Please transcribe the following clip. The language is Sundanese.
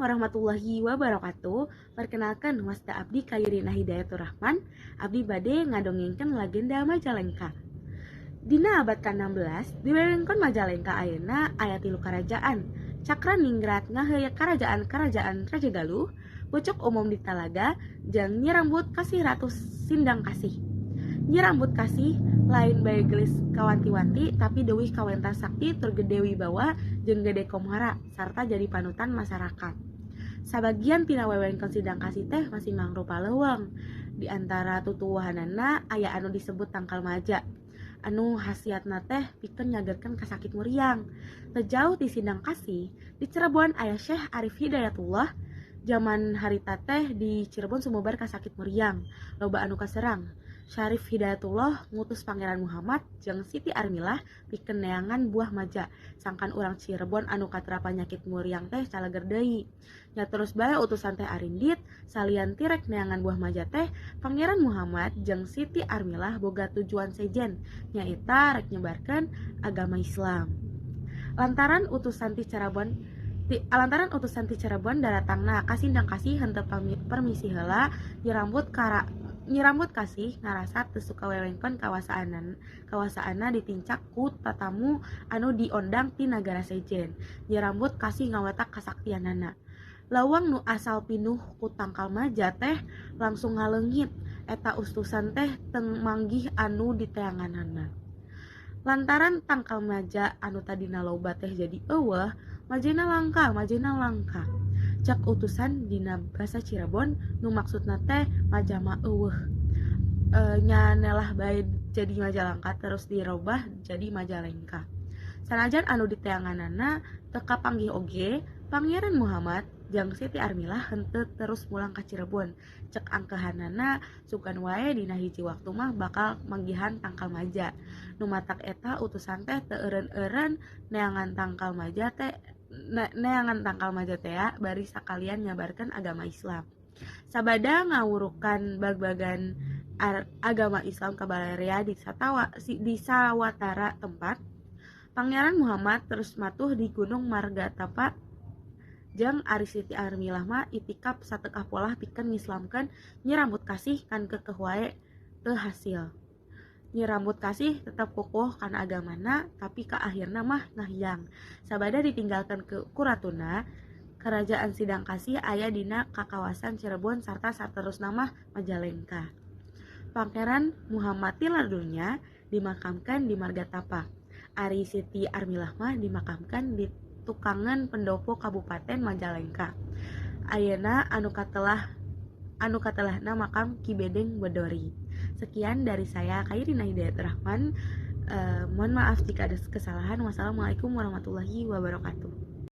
Warahmatullahi wabarakatuh. Perkenalkan, wasta abdi Kairina Hidayatur Rahman. Abdi bade ngadongengkeun legenda Majalengka. Dina abad ke-16 di wewengkon Majalengka ayeuna aya tilu karajaan. Cakra Ningrat ngaheuyeuk karajaan-karajaan Raja Galuh, Pucuk Umum di Talaga, jeung Nyi Rambut Kasih Ratu Sindang Kasih. Nyi Rambut Kasih lain bae geulis kawanti-wanti, tapi deuih kawentar sakti tur gede wibawa jeung gede komhara sarta jadi panutan masyarakat. Sabagian tina wewengkon Sindang Kasih teh masih mangrupa leuweung. Di antara tutuwuhanana aya anu disebut tangkal maja, anu khasiatna teh pikeun nyagerkeun kasakit muriang. Teu jauh ti Sindang Kasih, di Cirebon aya Syekh Arif Hidayatullah. Jaman harita teh di Cirebon sumebar kasakit muriang, loba anu kaserang. Syarif Hidayatullah ngutus Pangeran Muhammad jeung Siti Armilah pikeun neangan buah maja sangkan urang Cirebon anu katerap panyakit muriang teh caleger deui. Nya terus bae utusan teh arindit. Salian ti rek neangan buah maja teh, Pangeran Muhammad jeung Siti Armilah boga tujuan sejen, nyaeta rek nyebarkeun agama Islam. Lantaran utusan ti Cirebon daratangna ka Sindang Kasih henteu permisi heula, Nyi Rambut Kasih ngarasa teu suka wewengkon kawasaanna ditincak ku tatamu anu diondang ti nagara sejen. Nyi Rambut Kasih ngawetak kasaktianana. Leuweung nu asal pinuh ku tangkal maja teh langsung ngaleungit. Eta utusan teh teu manggih anu diteanganana. Lantaran tangkal maja anu tadina loba teh jadi euweuh, "Majena langka, majena langka," cek utusan dina basa Cirebon nu maksudna teh maja mah euweuh. Nya nelah bae jadi Majalengka terus dirobah jadi Majalengka. Sanajan anu diteanganana teu kapanggih oge, Pangeran Muhammad jeung Siti Armilah henteu terus mulang ka Cirebon. Cek angkehanana, sugan wae dina hiji waktu mah bakal manggihan tangkal maja. Nu matak eta utusan teh teu eureun-eureun neangan tangkal maja tea bari sakalian nyabarkeun agama Islam. Sabada ngawurukan bagbagan agama Islam ka balarea di sawatara tempat, Pangeran Muhammad terus matuh di Gunung Margatapa jeung ari Siti Armilah mah itikaf satekah polah pikeun ngislamkeun Nyi Rambut Kasih, ngan keukeuh wae teu hasil. Nyi Rambut Kasih tetep kukuh kana agamana, tapi ka akhirna mah ngahiang. Sabada ditinggalkeun ku ratuna, Kerajaan Sindang Kasih aya dina kakawasan Cirebon sarta saterusna mah Majalengka. Pangeran Muhammad tilar dunya dimakamkan di Margatapa. Ari Siti Armilah mah dimakamkan di Tukangan Pendopo Kabupaten Majalengka ayeuna anu katelahna makam Ki Bedeng Bedori. Sekian dari saya, Kairina Hidayat Rahman. Mohon maaf jika ada kesalahan. Wassalamualaikum warahmatullahi wabarakatuh.